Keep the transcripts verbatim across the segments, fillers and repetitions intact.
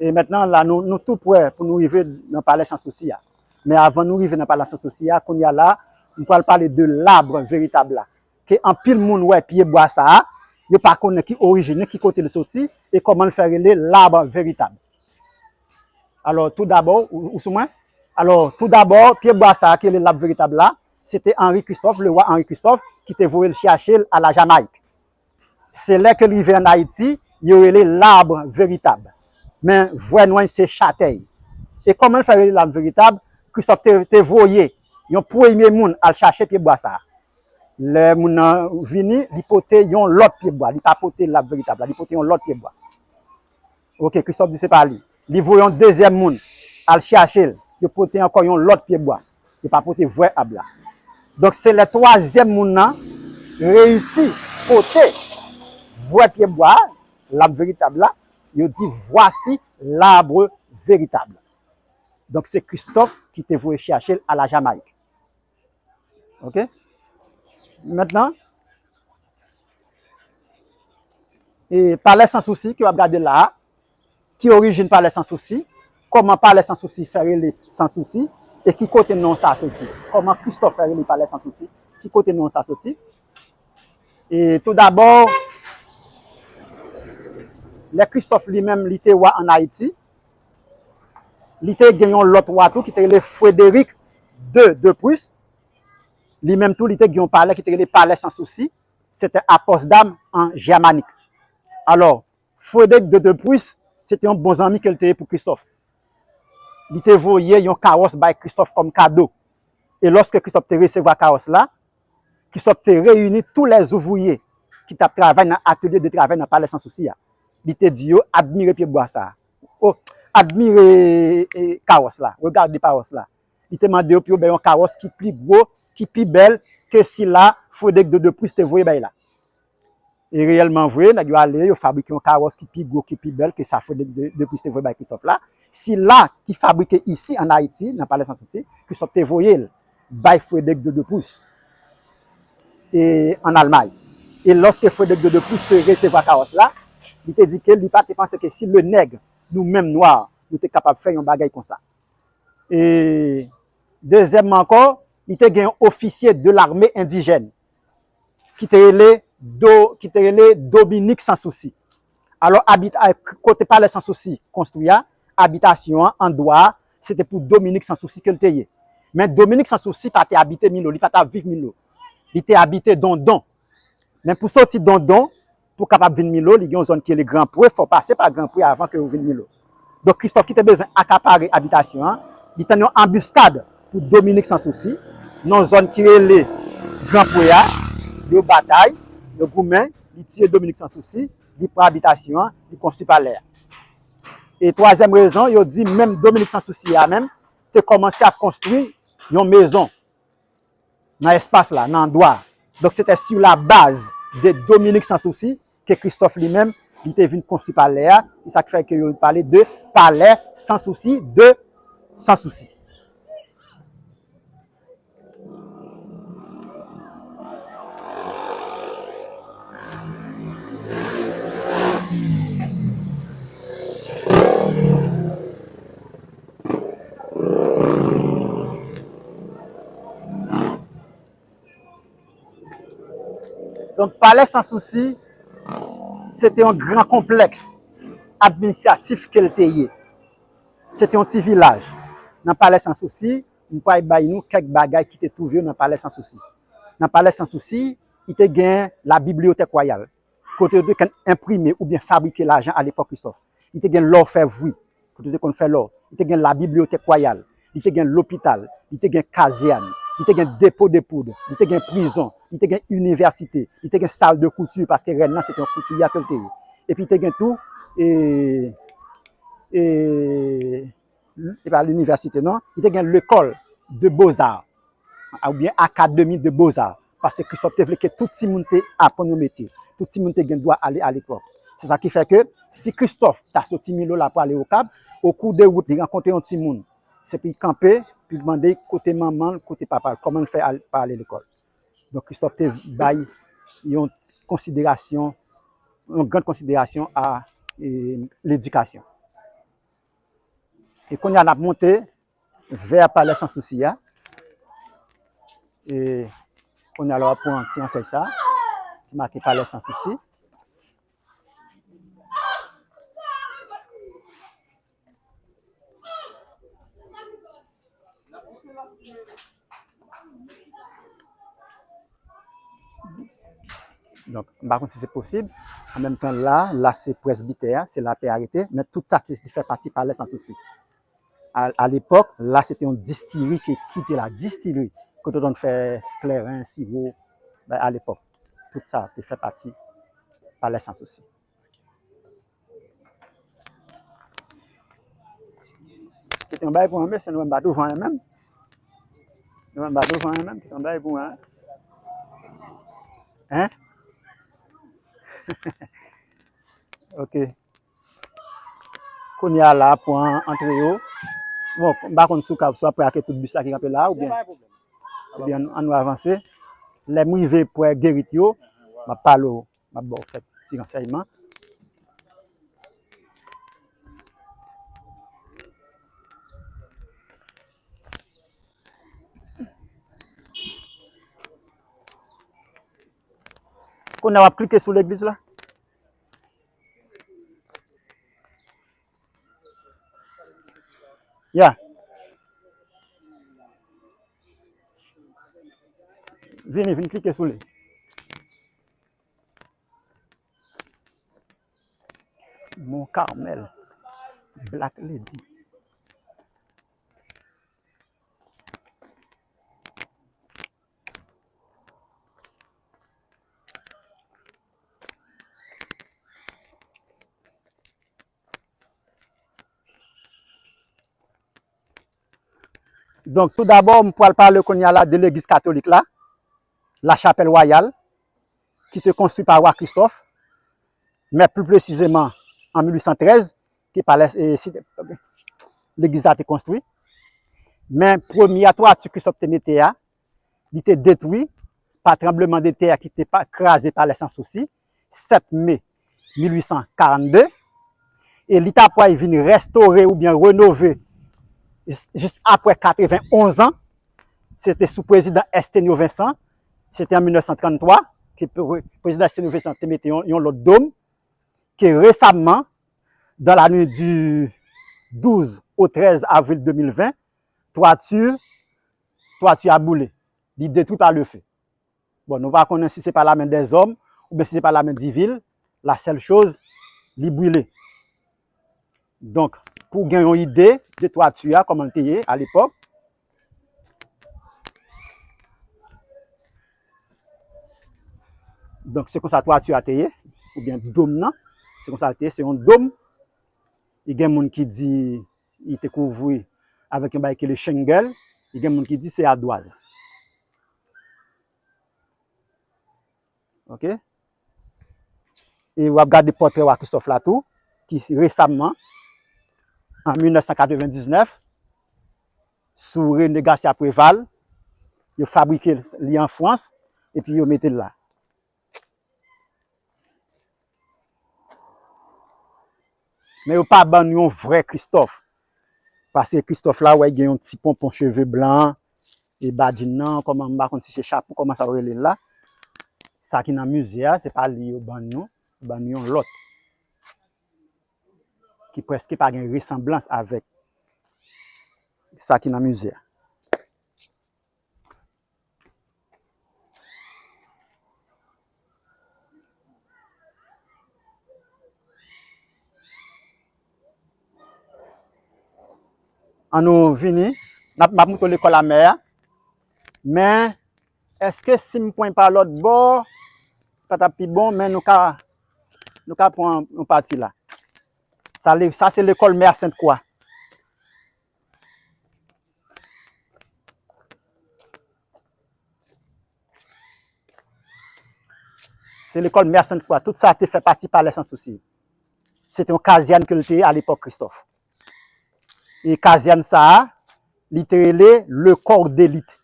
E mentnan la, nou, nou tou prè pou nou rive nan palè Sans Souci a. Men avan nou rive nan palè Sans Souci a, kounye a la, m pral pale de l'arbre véritable la. Ke anpil moun wè pye bwa sa a, yo pa konnen ki orijin li, ki kote l soti, e kòman l fè rele l'arbre véritable. Alò, tou dabò, ou, ou sou mwen? Alò, tou dabò, pye bwa sa a ki rele l'arbre véritable la, se te Henri Christophe, le roi Henri Christophe, ki te voye l chache l a la Jamayik. Se lè ke l rive ann Ayiti, yo rele l'arbre véritable. Men vrè non l se chatèy. E kòman l fè rele l'arbre véritable? Christophe te, te voye yon premye moun al chache pye bwa sa a. Lè moun nan vini, li pote yon lòt pye bwa. Li pa pote l'arbre véritable la, li pote yon lòt pye bwa. Ok, Christophe di se pa li. Li voye yon dezyèm moun al chache l. Yo pote ankò yon lòt pye bwa. Yo pa pote vrè ab la. Donk, se lè twazyèm moun nan reyisi pote vrè pye bwa, l'arbre véritable la, yo di, voici l'arbre véritable. Donk, se Christophe ki te voye chache l a la Jamayik. Ok? Mentnan, e palè Sans Souci ke w ap gade la a, ki orijin palè Sans Souci, kòman palè Sans Souci fè rele Sans Souci, e ki kote non sa soti? Kòman Christophe fè rele palè Sans Souci? Ki kote non sa soti? E tou dabò, lè Christophe li menm li te wa ann Ayiti, li te gen yon lòt wa tou ki te rele Frédéric deux de Prusse. Li menm tou, li te gen yon palè ki te rele palè Sans Souci. Se te à Potsdam an Jèmanik. Alò, Frédéric deux de Prusse, se te yon bon zanmi ke l te ye pou Christophe. Li te voye yon kawòs bay Christophe kòm kado. E lòske Christophe te resevwa kawòs la, Christophe te reyini tou lè zouvriye ki t ap travay nan atelye de travay nan palè Sans Souci a. Li te di yo admire pye bwa sa a. O, admire, e, kawòs la. Regardez kawòs la. Li te mande yo pou yo bay yon kawòs ki pi gwo, ki pi bèl ke sila Frédéric deux de Prusse te voye bay la. E reyèlman vre, nèg yo ale, yo fabrike yon kawòs ki pi gwo, ki pi bèl ke sa Frédéric deux de Prusse te voye bay Christophe la. Sila ki fabrike isi ann Ayiti, nan palè Sans Souci, Christophe te voye l bay Frédéric deux de Prusse, e, ann Almay. E lòske Frédéric deux de Prusse te resevwa kawòs la, li te di ke li pa te panse ke si le nèg, nou menm nwa, nou te kapab fè yon bagay konsa. E dezyèmman ankò, li te gen yon ofisye de l'armée indigène ki te rele Do, ki te rele Dominique Sans Souci. Alò, abita-, kote palè Sans Souci konstwi a, abitasyon an, andwa a, se te pou Dominique Sans Souci ke l te ye. Men Dominique Sans Souci pa te abite Milo, li pa t ap viv Milo. Li te abite Dondon. Men pou soti Dondon, pou w kapab vin Milo, li gen yon zòn ki rele Gran Pwe, fò w pase pa Gran Pwe avan ke w vin Milo. Donk, Christophe ki te bezwen akapare abitasyon an, li tann yon anbiskad pou Dominique Sans Souci, nan yon zòn ki rele Gran Pwe a, yo batay, yo goumen, li tiye Dominique Sans Souci, li pran abitasyon an, li konstwi palè a. E twazyèm rezon, yo di menm Dominique Sans Souci a menm, te kòmanse ap konstwi yon mezon nan espas la, nan andwa a. Donk, se te sou la baz de Dominique Sans Souci ke Christophe li menm, li te vin konstwi palè a. Se sa k fè ke yo pale de palè Sans Souci, de Sans Souci. Donk, palè Sans Souci, se te yon gran konplèks administratif ke l te ye. Se te yon ti vilaj. Nan palè Sans Souci, m pral bay nou kèk bagay ki te twouve yo nan palè Sans Souci. Nan palè Sans Souci, li te gen la bibliyotèk wayal, kote yo te konn enprime oubyen fabrike lajan alepòk Christophe. Li te gen l'orfèvrerie, kote yo te konn fè lò. Li te gen la bibliyotèk wayal. Li te gen lopital. Li te gen kazèn. Li te gen depo de poud. Li te gen prizon. Li te gen inivèsite. Li te gen sal de kouti, paske rèn nan se te yon koutiryè ke l te ye. Epi li te gen tou, e, e, e pa linivèsite, non. Li te gen lekòl de bozar, oubyen akademi de bozar. Paske Christophe te vle ke tout timoun te aprann yon metye. Tout timoun te gen dwa ale alepòk. Se sa ki fè ke si Christophe ta soti Milo la pou ale Okap, o kou de wout li rankontre yon timoun, se pou l kanpe, pou l mande kote manman l, kote papa l, kòman l fè al, pa ale lekòl. Donk, Christophe te bay yon konsiderasyon, yon gran konsiderasyon a, e, ledikasyon. E kounye a n ap monte vè Palè Sans Souci a. E kounye a la w ap pran ti ansèy sa a ki make Palè Sans Souci. Donk, m pa konn si se posib. An menm tan la, la se presbitè a, se la pè a rete, men tout sa te, te fè pati Palè Sans Souci. A, a lepòk, la se te yon distiri ki, ki te la, distiri, kote yo konn fè kleren, siwo, bay, a lepòk. Tout sa te fè pati Palè Sans Souci. Kite yon bagay pou mwen, mesye, nou menm pa tou vanyen menm. Nou menm pa tou vanyen menm, kite yon bagay pou mwen. Hein? Ok. Kounye a la, pou an-, antre yo. Bon, m pa konn si w ka, si w ap prake tout bis la ki kanpe la, oubyen, oubyen ann, ann nou avanse. Lè m rive prè gerit yo, m ap pale w. M ap ba w kèk ti ransèyman. Kounye a w ap klike sou legliz la. Ya. Vini, vin klike sou li. Mont Carmel, Black Lady. Donk, tou dabò, m pral pale kounye a la de legliz katolik la, la Chapelle Royale, ki te konstwi pa wa Kristòf, men pli presizeman an mil uit san trèz, ke palè, e, si, legliz la te konstwi. Men premye twati Kristòf te mete a, li te detwi pa tranblemanntè ki te pa, kraze Palè Sans Souci, sèt me mil uit san karannde, e li ta pral vin restore oubyen renove jis, jis apre katrevenonz an. Se te sou prezidan Estenio Vincent, se te an mil nèf san tranntwa, ke pre-, prezidan Estenio Vincent te mete yon, yon lòt dòm, ke resamman, dans la nuit du douze au treize avril deux mille vingt, twati, twati a boule. Li detwi pa lefe. Bon, nou pa konnen si se pa lamen dèzòm oubyen si se pa lamen divin, la sèl choz, li brile. Donk, pou w gen yon ide de twati a, kòman l te ye a lepòk. Donk, se konsa twati a te ye, oubyen dòm nan, se konsa l te ye, se yon dòm. Li gen moun ki di li te kouvri avèk yon bagay ki rele shingles, li gen moun ki di se adwaz. Ok? E w ap gade pòtrè wa Kristòf la tou, ki resamman, an mil nèf san katrevendiznèf, sou René Garcia Préval, yo fabrike li an Frans, epi yo mete l la. Men yo pa ban n yon vrè Kristòf. Paske Kristòf la, w wè, gen yon ti ponpon cheve blan, e badjin nan, kòman, m pa konn si se chapo, kòman sa yo rele l la. Sa ki nan mize a, se pa li yo ban n, non. Yo ban n yon lòt. Ki prèske pa gen resanblans avèk sa ki nan mize a. An nou vini, n ap, m ap moutre w lekòl a mè a. Men, èske si m pran pa lòt bò, pa t ap pi bon, men nou ka, nou ka pran yon pati la. Sa, le-, sa se lekòl mè a Sent Kwa. Se lekòl mè a Sent Kwa. Tout sa te fè pati Palè Sans Souci. Se te yon kazèn ke l te ye a lepòk Kristòf. E kazèn sa a, li te rele le corps d'élite.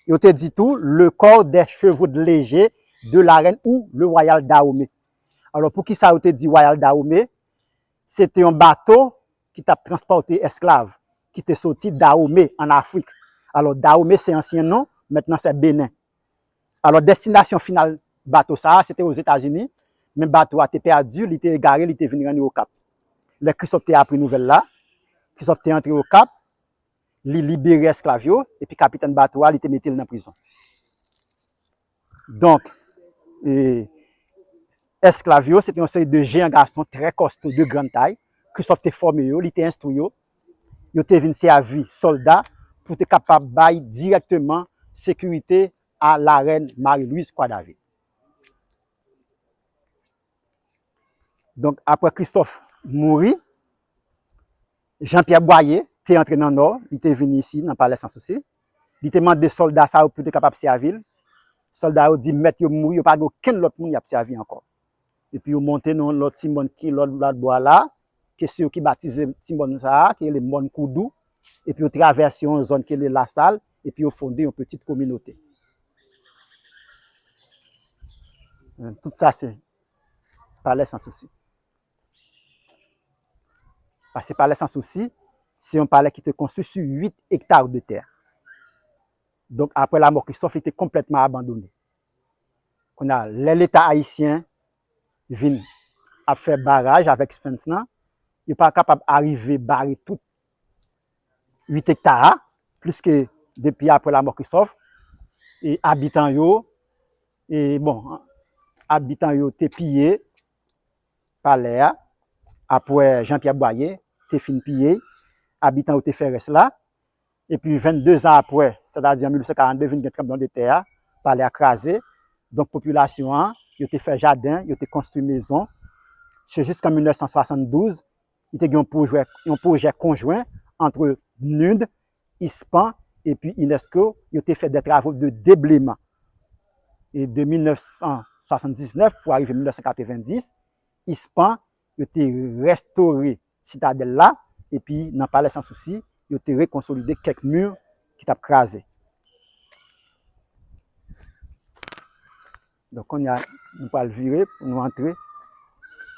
Yo te di tou le corps des chevaux légers de la reine ou le Royal Dahomey. Alò, poukisa yo te di Royal Dahomey? Se te yon bato ki t ap transpòte esklav ki te soti Dahomey ann Afrik. Alò, Dahomey se ansyen non, mentnan se Benin. Alò, destinasyon final bato sa a, se te Ozetazini, men bato a te pèdi, li te egare, li te vin rann yo Okap. Lè Christophe te apri nouvèl la, Christophe te antre Okap, li libere esklav yo, epi kapitèn bato a, li te mete l nan prizon. Donk, e, esklav yo, se te yon seri de jeyan gason trè kòsto, de grann tay. Christophe te fòme yo, li te enstwi yo. Yo te vin sèvi sòlda pou te kapab bay dirèkteman sekirite a la rèn Marie-Louise Coidavé. Donk, apre Christophe mouri, Jean-Pierre Boyer te antre nan Nò, li te vin isi nan Palè Sans Souci. Li te mande sòlda sa yo pou te kapab sèvi l. Sòlda yo di mèt yo mouri, yo pa gen okenn lòt moun y ap sèvi ankò. Epi yo monte nan yon lòt ti mòn ki lòt, lòt bò a la, ke se yo ki batize ti mòn sa a, ki rele Mòn Koudou. Epi yo travèse yon zòn ki rele Lasal, epi yo fonde yon pitit kominote. Tout sa se Palè Sans Souci. Paske Palè Sans Souci, se yon palè ki te konstwi sou uit ekta de tè. Donk, apre lanmò Christophe, li te konplètman abandone. Kounye a, lè Leta ayisyen vin ap fè baraj avèk fence lan, yo pa kapab arive bare tout uit ekta a, pliske depi apre lanmò Christophe, e abitan yo, e bon, abitan yo te piye palè a, apre Jean-Pierre Boyer te fin piye, abitan yo te fè rès la, epi vennde zan apre, sètadi an mil uit san karannde, vin gen tranblemanntè a, palè a kraze. Donk, popilasyon an, yo te fè jaden, yo te konstwi mezon. Se jiskan mil nèf san swasanndouz, li te gen yon pwojè, yon pwojè konjwen ant PNUD, ISPAN epi UNESCO, yo te fè de travaux de déblaiement. E de mil nèf san swasanndiznèf pou arive mil nèf san katrevenndis, ISPAN, yo te restore sitadèl la, epi nan Palè Sans Souci, yo te rekonsolide kèk mi ki t ap kraze. Donk, kounye a, nou pral vire pou nou antre